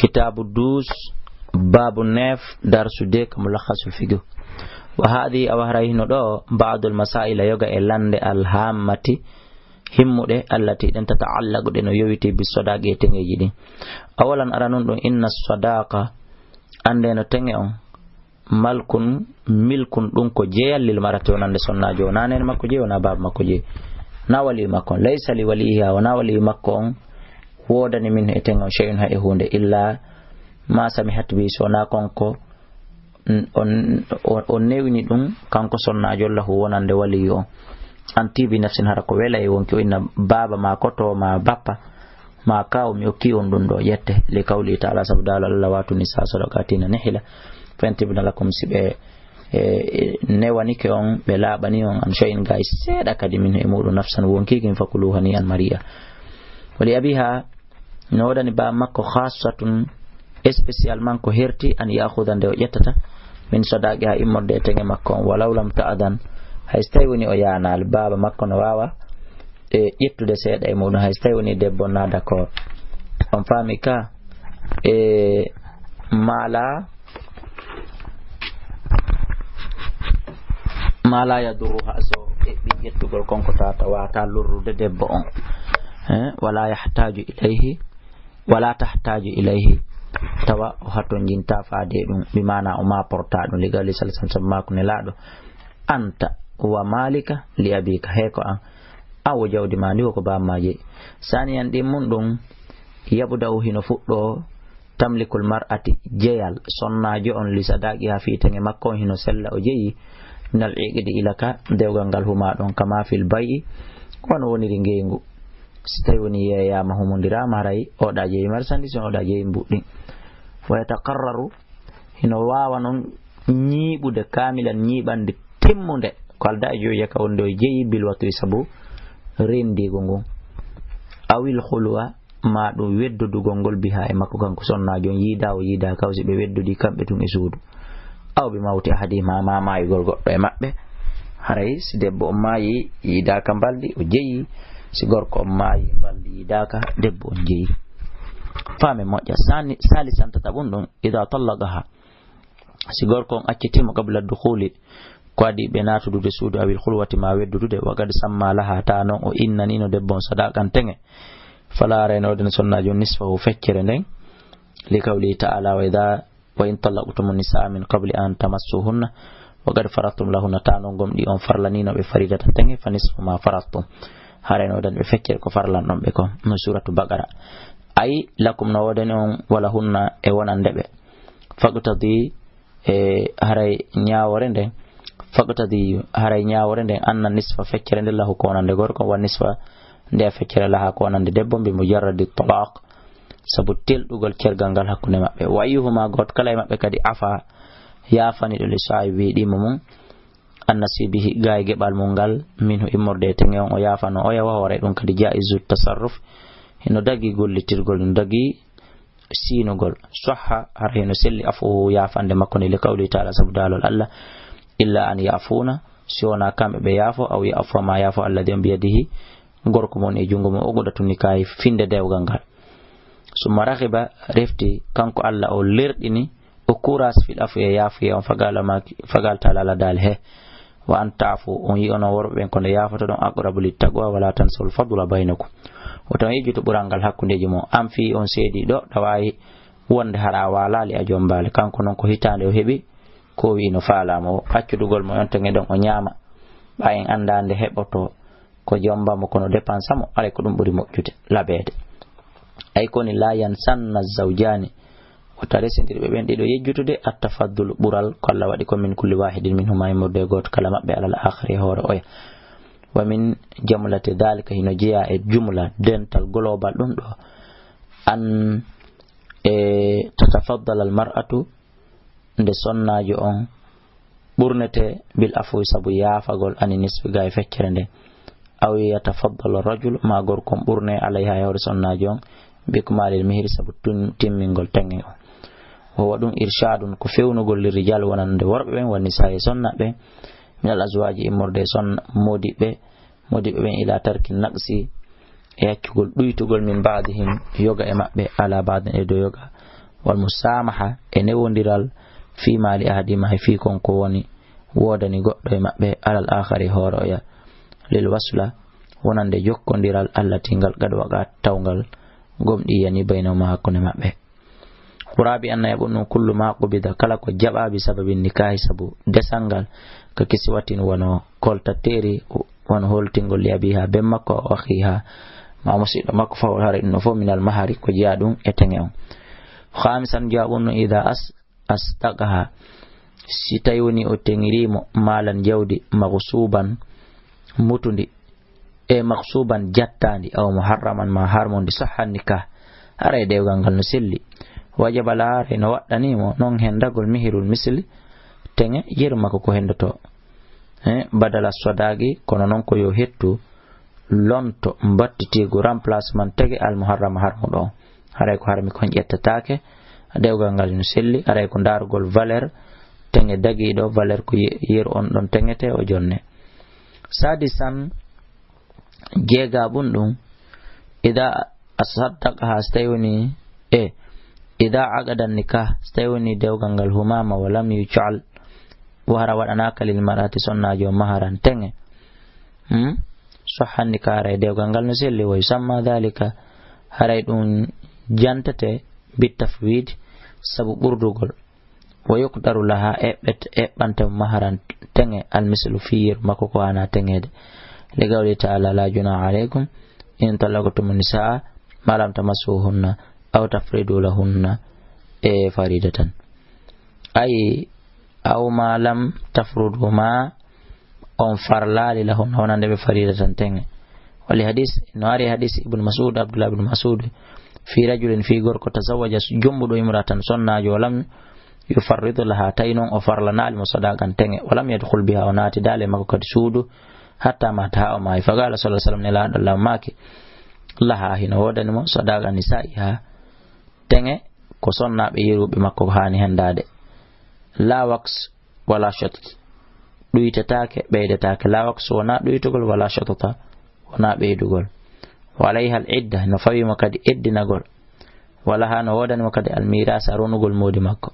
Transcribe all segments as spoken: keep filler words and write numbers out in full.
Kitaabu douze, baabu neuf, darsu deux, ka Mulakhasul Fiqh. Wa haadihi, awa haray hino ɗoo, ba'dul masaa'ila, yoga e lannde, al haammati, himmuɗe, allati, ɗen, tata'allaqu, ɗe no yowiti, bi sadaaqi, e teŋeeji ɗin. Awalan, aranun ɗum, inna sadaaqa, annde no teŋe on, malkun, milkun, ɗum ko jeyal, lil mar'ati, wonande sonnaajo o, na neene makko jeyi, wona baaba makko jeyi, na waliyu makko on, laysa li waliyiha, wona waliyu makko on, woodani min e teŋe on, shay'un, hay e huunde, illa ma samihat bi, so wona kon ko on, on, on newini ɗum, kanko sonnaajo, lahu, wonande waliyu on, an tibi nafsin, hara ko wela e wonki o inna baaba ma koto ma bappa, ma kaw, mi okki on ɗum ɗo, ƴette, li qawli ta'ala, sabu daalol Allah, wa atu nisa sadaqatina nihila, fa in tibna lakum, si ɓe, e, newanike on, ɓe laaɓani on, an shay'in, gay seeɗa kadi, min e muɗum, nafsan, wonkiki, fakuluha, hani'an mari'a. Wa li abiha, no woodani baaba makko, khassatun, spécialement ko herti, an ya'khudha, nde o ƴettata, min sadaqiha, immorde e teŋe makko on, walaw lam ta'dan, hay so tawi woni o yaanaali, baaba makko no waawa e ƴettude seeɗa e muɗum, hay so tawi woni debbo na d'accord. On faami ka? E maala, maala yadurruha, so eɓɓi ƴettugol kon ko tata wata lorrude debbo on. Eh, wala yahtaju ilayhi, wala tahtaju ilayhi, tawa o hatonjinta faade e ɗum, bi maana o maporta ɗum, li qawli sallallahu alaihi wasallam, sabu maaku Nelaaɗo, anta wa malika li abika, he ko an, an wo jawdi ma ndi, wo ko bamma jeyi. Saniyan ɗin mun ɗum, yabda'u, hino fuɗɗo, tamlikul mar'ati, jeyal sonnaajo on, li sadaqiha, fii teŋe makko on, hino sella o jeyi, minal iqdi, ila ka dewgal ngal huma ɗon, kama fil bay'i, wano woniri ngeyngu. Si tawi woni yeeyaama, humondiraama, haray oɗa jeyi marchandise on, oɗa jeyi mbuɗɗi. Wa yataqarraru, hino waawa non ñiiɓude, kaamilan, ñiiɓande timmunde, ko alda e joyi ka wonde o jeyi, bil watwi, sabu rendiigu ngun. Awil khulwa, ma ɗum weddodugol ngol, biha, e makko kanko sonnaajo on, yiida o yiida, kawsi ɓe weddodi kamɓe tun e suudu. Aw bi mawti ahadihima, ma maayugol goɗɗo e maɓɓe. Haray si debbo on maayi, yiidaaka mbaldi, o jeyi. Si gorko on maayi, mbaldi yiidaaka, debbo on jeyi. Faame moƴƴa. Sani, salisan, tataɓun ɗum, ida tallaqaha, si gorko on accitimo qabla dukhuli, ko adi ɓe naatudude suudu, awil khulwati, ma weddudude, wa qad samma laha, ta non o innanino debbo on sadaqan teŋe, fala, haray no woodani sonnaajo on nisfahu, feccere nden, li qawlihi ta'ala, wa idha, wa in tallaqtumu nisaa min qabli an tamassuhunna, wa qad faradtum lahunna, ta non gomɗi on farlanino ɓe faridata teŋe, fa nisfu ma faradtum, haray no woodani ɓe feccere ko farlan ɗon ɓe kon, no suratu Baqara. Ay lakum, no woodani on, wa lahunna, e wonande ɓe. Faqtadi, e haray ñaawore nden, faqtadi, haray ñaawore nden, anna nisfa, feccere nden, lahu, ko wonande gorko, wa nisfa, nde feccere, laha, ko wonande debbo, bi mujarradi talaq, sabu telɗugol cergal ngal hakkunde maɓɓe. Wa ayyuhuma, gooto kala e maɓɓe kadi, afa, yaafaniɗo, li saahibihi, ɗimo mum, an nasibihi, gaa e geɓal mum ngal, minhu, immorde e teŋe on, o yaafano oya, wa hoore ɗum kadi, jaizu tasarruf, hino dagi gollitirgol, hino dagi siinugol. Sahha, hara hino selli, afuhu, yaafande makko nde, li qawlihi ta'ala, sabu daalol Allah, illa an ya'funa, si wona kamɓe ɓe yaafo, aw ya'fu, ma yaafo, alladhi on biyadihi, gorko mon e junngo mum, uqdatu nikahi, finde dewgal ngal. Summa rahiba, refti, kanko Allah o lerɗini, o kuras fil afu e yaafuye on, fagal ma, fagal ta'ala, Allah daali he, wa an ta'fu, on yi onon worɓe ɓen ko nde yaafotoɗon, aqrabu lit taqwa, wala tansawul fadla baynakum. Woto on yejjutu ɓural ngal hakkundeji mon. An fii on seedi ɗo, ɗa waawi wonde hara a waalaali, a jombaali. Kanko non ko hitaande o heɓi, ko o wi'i no faalaa mo, accudugol mo on teŋe ɗon o ñaama. Ɓay en anndaa nde heɓoto ko jomba mo, kono dépense mo, alay ko ɗum ɓuri moƴƴude, labeede. Ay koni la yansanna zawjani, wota resindir ɓe ɓen ɗiɗo yejjutude, attafaddul, ɓural ko Allah waɗi ko, min kulli wahidin minhuma, immorde e gooto kala maɓɓe, alal akhari, e hoore oya. Wa min jamlati dhalika, hino jeyaa e jumla, dental, global ɗum ɗo, an, e, tatafaddal al mar'atu, nde sonnaajo on ɓurnete bil afwi, sabu yaafagol, ani nisfi, gaa e feccere nden. Aw yatafaddala rajul, ma gorko on ɓurne, alayha, e hoore sonnaajo on, bikmalil mihri, sabu tun-, timmingol teŋe on. Wa huwa ɗum irshadun, ko fewnugol, li rijal, wonande worɓe ɓen, wa nisaa, e sonna ɓe, min al azwaji, immorde e sonna, modiɓɓe, modiɓɓe ɓen, ila tarki naqsi, e accugol ɗuytugol, min ba'dihim, yoga e maɓɓe, ala ba'din, e dow yoga, والمسامحة e newondiral فيما لأحدهما e fii kon ko woni woodani goɗɗo e maɓɓe على الآخر e hoore oya للوصلة wonande jokkondiral التي ngal قد وقعت tawngal gomɗii yani بينهما hakkunde maɓɓe. Ko raabi an nayaɓun ɗum كل ما قبض kala ko jaɓaa بسبب النكاح sabu desal ngal ككسوة wano koltateeri wano holtingol لأبيها ben makko أو أخيها ma musiɗɗo makko فهو haray ɗum ɗo fof من المهر ko jeyaa ɗum e teŋe on. خامسا jaɓun ɗum إذا أص أصدقها si tawi woni o teŋirii mo مالا jawdi مغصوبا mutundi e مغصوبا jattaandi أو محرما ma harmundi صح النكاح haray dewgal ngal no selli وجب لها haray no waɗɗanii mo non hendagol مهر المثل teŋe yeru makko ko hendotoo e بدل الصداق kono non ko yo hettu lonto mbattitiigu remplacement teŋe المحرم harmuɗo on haray ko harmi kon ƴettataake dewgal ngal no selli haray ko ndaarugol valeur teŋe dagiiɗo valeur ko ye- yeru on ɗon teŋete o jonne سادسا jeegaɓun ɗum إذا أصدقها so tawi woni e إذا عقد النكاح so tawi woni dewgal ngal هماما ولم يجعل o hara waɗanaaka للمرأة sonnaajo مهرا teŋe hmm? صح النكاح haray dewgal ngal no selli ويسمى ذلك haray ɗum jantete بالتفويض sabu ɓurdugol ويقدر لها eɓɓet eɓɓante مهرا teŋe المثل fii yeru makko ko haanaa teŋeede لقوله تعالى لا جناح عليكم إن طلقتم النساء ما لم تمسوهن أو تفرضوا لهن e فريضة ay أو ما لم تفرضوا ma on farlaali لهن wonande ɓe فريضة teŋe ولحديث no ari hadis Ibn Mas'ud Abdullah Ibn Mas'ud في رجل fii gorko تزوج jombuɗo امرأة sonnaajo ولم يفرض لها tawi non o farlanaali mo صداقا teŋe ولم يدخل بها o naatidaali e makko kadi suudu حتى مات haa o maayi فقال صلى الله عليه وسلم nelaaɗo Allah maaki لها hino woodani mo صداق نسائها teŋe ko sonnaaɓe yeruɓe makko ko haani hendaade لا وقص ولا شطط ɗuytataake ɓeydataake لا وقص wonaa ɗuytugol ولا شطط wonaa ɓeydugol وعليها العدة no fawii mo kadi eddinagol ولها no woodani mo kadi الميراث ronugol moodi makko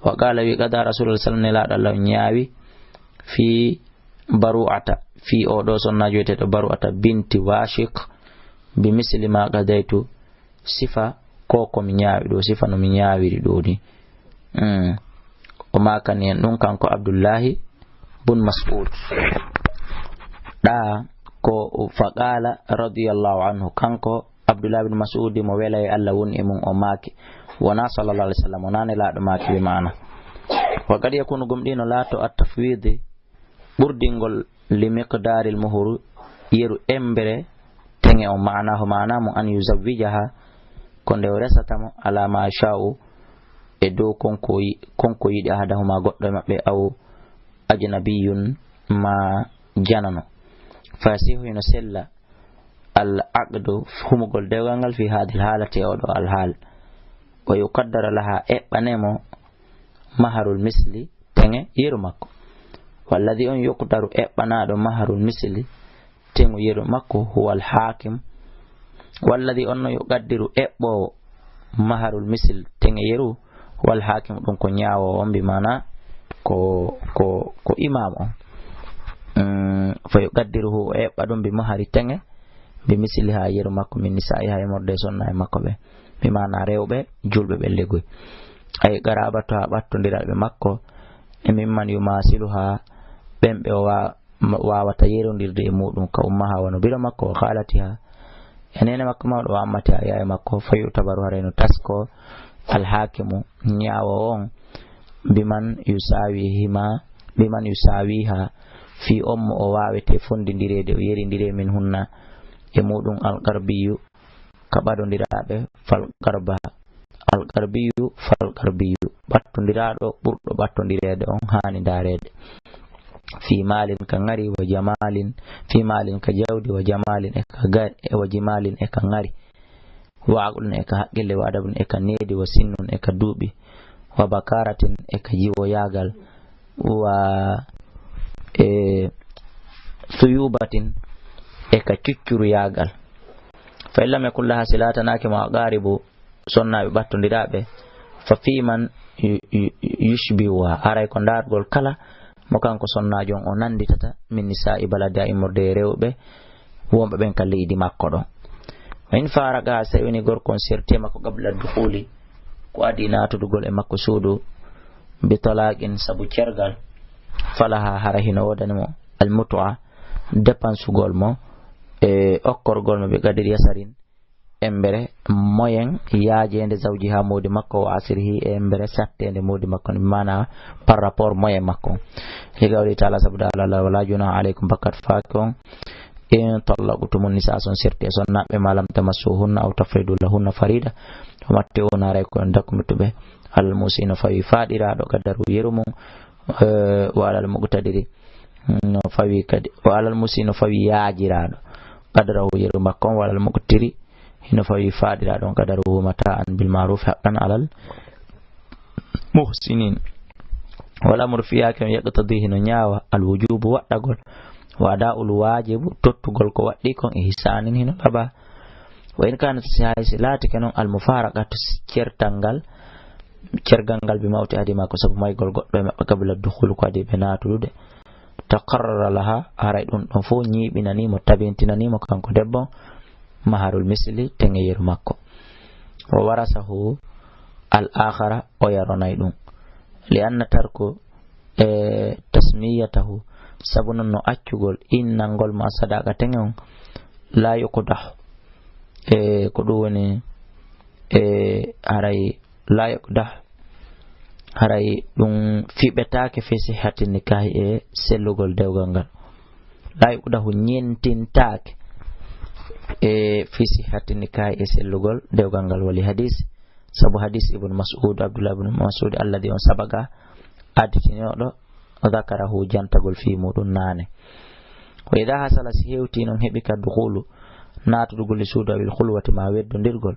وقال wi قضى رسول الله صلى الله عليه وسلم nelaaɗo Allah ñaawi في بروءة fii oo ɗoo sonnaajo wiyeteeɗo بروءة بنت واشق بمثل ما قضيت sifa ko ko mi ñaawi ɗoo sifa no mi ñaawiri ɗoo ni mm. O maakani en ɗum kanko Abdullahi bun Mas'ud ɗa ko فقال رضي الله عنه kanko Abdullahi bun Mas'ud mo wela e Allah woni e mum o maaki wonaa صلى الله عليه وسلم wonaa nelaaɗo maaki ɓe maana وقد يكون gomɗii no laato التفويض ɓurdingol لمقدار المهر yeru emmbere teŋe on معناه maana mum أن يزوجها ko nde o resata mo على ما يشاء e dow kon ko yi- kon ko yiɗi أحدهما goɗɗo e maɓɓe أو أجنبي ma janano فيصح hino sella العقد humugol dewgal ngal في هذه الحالة e oo ɗoo alhaal ويقدر لها eɓɓane mo مهر المثل teŋe yeru makko والذي on يقدر eɓɓanaaɗo مهر المثل teŋu yeru makko هو الحاكم والذي on no يقدر eɓɓoowo مهر المثل teŋe yeru هو الحاكم ɗum ko ñaawoowo on bi maana ko ko ko imaamu on Mm, فيقدره o eɓɓa ɗum بمهر teŋe بمثلها yeru makko من نسائها e morde sonnaaɓe makko ɓe bi maana rewɓe julɓe ɓe legoy ay قرابتها ɓattondiraaɓe makko e ممن يماثلها ɓen ɓe o wa- ma- waawata yerondirde e muɗum كأمها wano biro makko وخالتها e neene makko mawɗo وعمتها e yaye makko فيعتبر haray no taskoo الحاكم ñaawoowo on بمن يساويهما بمن يساويها fii on mo o waawetee fonndindireede o yerindiree منهن e muɗum القربي ka ɓadondiraaɓe فالقربى القربي فالقربي ɓattondiraaɗo ɓurɗo ɓattondireede on haani ndaareede في مال ka ŋari وجمال في مال ka jawdi وجمال e ka ga- e وجمال e ka ŋari وعقل e ka haqqille وأدب e ka needi وسن e ka duuɓi وبكارة e ka jiwoyaagal و e ثيوبة e ka cuccuruyaagal فإن لم يكن لها si laatanaaki mo أقارب sonnaaɓe ɓattondiraaɓe Fa fii man yu-, yu-, yushbihuha, haray ko ndaargol kala mo kanko sonnaajo on o nannditata, min nisaa'i baladiha, immorde e rewɓe wonɓe ɓen ka leydi makko ɗon. Wa in faaraqaha, si tawii woni gorko on serti e makko qabla dukhuli, ko adii naatudugol e makko suudu, bi talaaqin, sabu cergal, falaha, hara hino woodani mo, al mut'a, dépensugol mo, e okkorgol mo, bi qadri yasarin, embere moyen yaajeende zawjiha, moodi makko, wa asrihi, e embere satteende moodi makko, bi maana par rapport moyen makko. Li qawlihi ta'ala, sabu da Allah, wala junaha alaykum, bakkat faaki on, in tallaqtumun nisaa, si on serti e sonnaaɓe, ma lam tamassuhunna aw tafridu lahunna farida, wa matti'uhunna, haray ko on dakkumittuɓe, alal muusi'i, no fawii faaɗiraaɗo, qadaruhu, yeru mum, eh, wa alal muqtadiri, no fawii kadi, wa alal muusi'i, no fawii yaajiraaɗo, qadrahu, yeru makko on, wa alal muqtiri, hino fawii faaɗiraaɗo on, qadaruhu, mataa'an bil ma'ruf, haqqan alal muhsinin. Wal amru fiha kam yaqtadi, hino ñaawa, al wujubu, waɗɗagol, wa ada'ul wajibu, tottugol ko waɗɗii kon, ihsanin, hino laaɓa. Wa in kanat, si hay si laatike non, al mufaraqatu, certal ngal, cergal ngal, bi mawti ahadihima, ko sabu maygol goɗɗo e maɓɓe, qabla dukhul, ko adii ɓe naatude, taqarrara laha, haray ɗum ɗon fof ñiiɓinanii mo, tabintinanii mo kanko debbo on, maharul misli, teŋe yeru makko. Wa warasahu al akhara, o yaronay ɗum. Li anna tarku, e, tasmiyatahu, sabu non no accugol innangol mo as-sadaqa, teŋe on, la yuqdahu. E, ko ɗum woni, e, haray la yuqdah, haray ɗum fiɓetaake fi sihhati nikahi, e sellugol dewgal ngal. La yuqdahu, ñentintaake, e fi sihhati nikahi, e sellugol dewgal ngal. Wali hadis, sabu hadis Ibn Mas'ud, Abdullah ibn Mas'ud, alladhi, on sabaqa, additinooɗo, dhakarahu, jantagol fii muɗum naane. Wa idha hasala, si hewti non, heɓi ka dukhulu, naatudugol e suudu, awil khulwati, ma weddondirgol,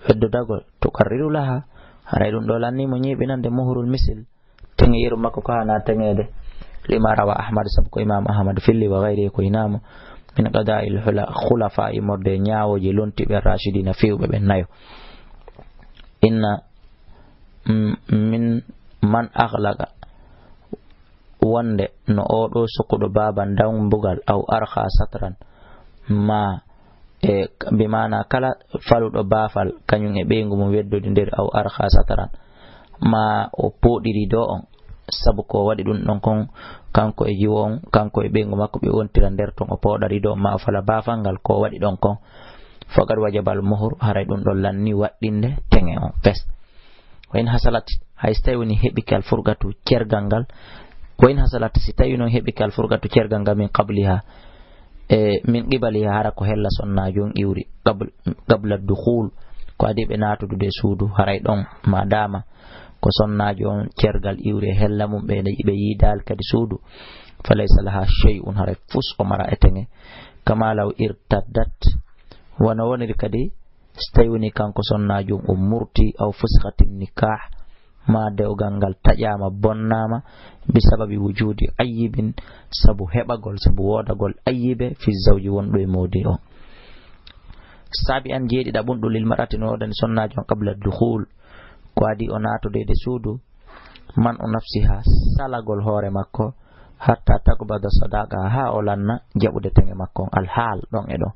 weddodagol, tuqarriru laha, haray ɗum ɗo lanni mo ñiiɓinande muhrul misil, teŋe yeru makko ko hana teŋeede. Lima rawa Ahmad, sabu ko Imam Ahmad filli, wa ghayrihi, ko hinaa mo, min qada'il hula-, khulafa, immorde e ñaawooje lontiiɓe, rashidina, feewɓe ɓen nayo. Inna, mm, min man aghlaqa, wonde no oo ɗoo sokkuɗo baaban dambugal, aw arkha satran, ma e, bi maana kala faluɗo baafal, kañum e ɓeyngu mum weddodindiri, aw arkha satran, ma o pooɗiri ɗo on, sabu ko waɗi ɗum ɗon kon, kanko e jiwo on, kanko e ɓeyngu makko, ɓe wontira nder ton, o pooɗari ɗo on, ma o fala baafal ngal, ko waɗi ɗon kon, faqad wajabal muhur, haray ɗum ɗon lanni waɗɗinde teŋe on fes. Wa in hasalat, hay so tawi woni heɓike al furqatu cergal ngal, wa in hasalat, si tawi noon heɓike al furqatu cergal ngal, min qabliha, e min qibaliha, hara ko hella sonnaajo on iwri, qabl-, qabla dukhul, ko adii ɓe naatudude e suudu, haray ɗon, ma dama ko sonnaajo on cergal iwri e hella mum, ɓe, ɓe yiidaali kadi suudu, fa laysa laha shay'un, haray fus o mara e teŋe, kama law irtaddat, wano woniri kadi, si tawi woni kanko sonnaajo on o murti, aw fusikhati nikah, ma dewgal ngal taƴaama, bonnaama, bi sababi wujudi ayyibin, sabu heɓagol, sabu woodagol ayyibe, fi zawji, wonɗo e moodi on. Saabi an, jeeɗiɗaɓun ɗum, lil mar'ati, no woodani sonnaajo on, qabla dukhul, ko adii o naatodeede suudu, man u nafsiha, salagol hoore makko, hatta taqbada sadaqa, haa o lanna jaɓude teŋe makko on, al haal ɗon e ɗon.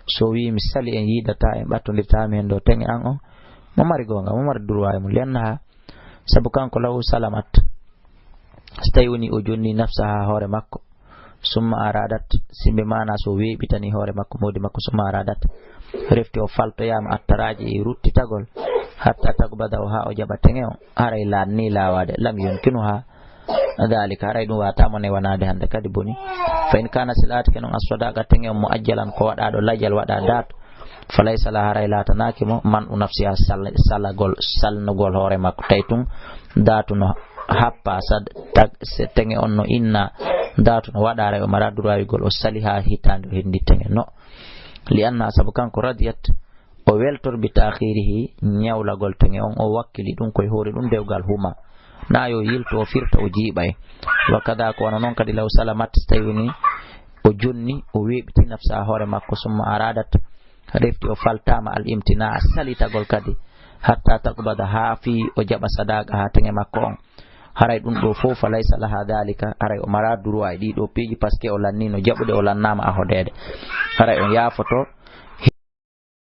So wii, mi sali, en yiidataa, en ɓattondirtaa, mi hendo teŋe an on, mo mari goonga, mo mari droit e mum, li annaha, sabu kanko law salamat, so tawi woni o jonni nafsaha, hoore makko, summa aradat, simbe maana so weeɓitani hoore makko, moodi makko, summa aradat, refti o faltoyaama attaraaji e ruttitagol, hatta taqbada o haa o jaɓa teŋe on, haray lanni laawaade, lam yumkinuha dhalika, haray ɗum waata mo newanaade hannde kadi boni. Fa in kana, si laatike noon, as-sadaqa, teŋe on, muajjalan, ko waɗaaɗo lajal, waɗa daat, fa laysa laha, haray laatanaaki mo, man u nafsiha, sal-, salagol, salnugol hoore makko, tawi tun daatu no happa, sad-, tag-, se teŋe on no inna, daatu no waɗa, haray o mara droit wigol o sali haa hitaande o hendi teŋe no. Li anna, sabu kanko radiyat, o weltor bi taakhirihi, ñawlagol teŋe on, o wakkili ɗum koye hoore ɗum dewgal huma. Na yo yilto, o firta, o jiiɓay. Wa kada, ko wano noon kadi, law salamat, so tawi woni o jonni, o weeɓiti nafsa, hoore makko, summa aradat, refti o faltaama, al imtina, salitagol kadi, hatta taqbada, haa fii o jaɓa sadaqa haa teŋe makko on. Haray ɗum ɗo fof, fa laysa laha dhalika, haray o mara droit e ɗii ɗo piiji, parce que o lannino jaɓude, o lannaama ahodeede. Haray on yaafoto,